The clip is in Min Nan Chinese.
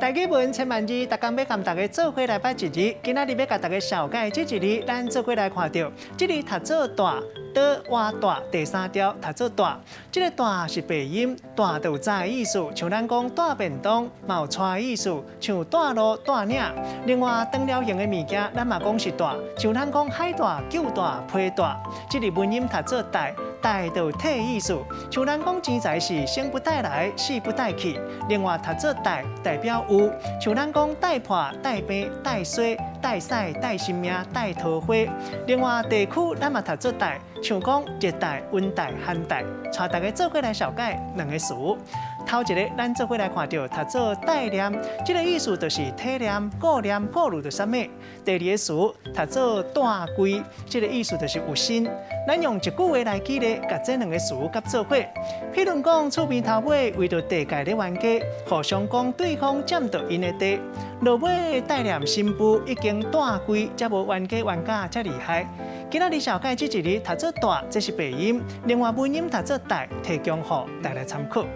台語文千萬字，逐工欲共大家做伙來捌一字。今仔日欲共大家紹介這一字，咱做伙來看著，這字讀做帶，倒倚帶，第三調讀做帶。這个帶是白音，帶就有紮的意思，像咱講帶便當，嘛有帶的意思，像帶路帶領。另外，長條形的物件，咱嘛講是帶，像咱講海帶、舊帶、皮帶。這字文音讀做帶，帶就有替的意思，像咱講錢財是生不帶來，死不帶去。另外讀做帶，代表有，像咱講帶破、帶病、帶衰、帶屎、帶性命、帶桃花。另外地區咱嘛讀做帶，像講熱帶、溫帶、寒帶。帶大家做伙來紹介兩个詞。頭一个，咱做伙來看著讀做帶念，這个意思就是體念、顧念、顧慮著啥物。第二个詞讀做帶規，這个意思就是有心。咱用一句話來舉例，共這兩个詞佮做伙。譬如講，厝邊頭尾為著地界咧冤家，互相講對方佔著𪜶的地，落尾帶念新婦已經帶規，才無冤家冤甲遮厲害。今仔日紹介這一字讀做帶，這是白音；另外文音讀做帶，提供予大家參考。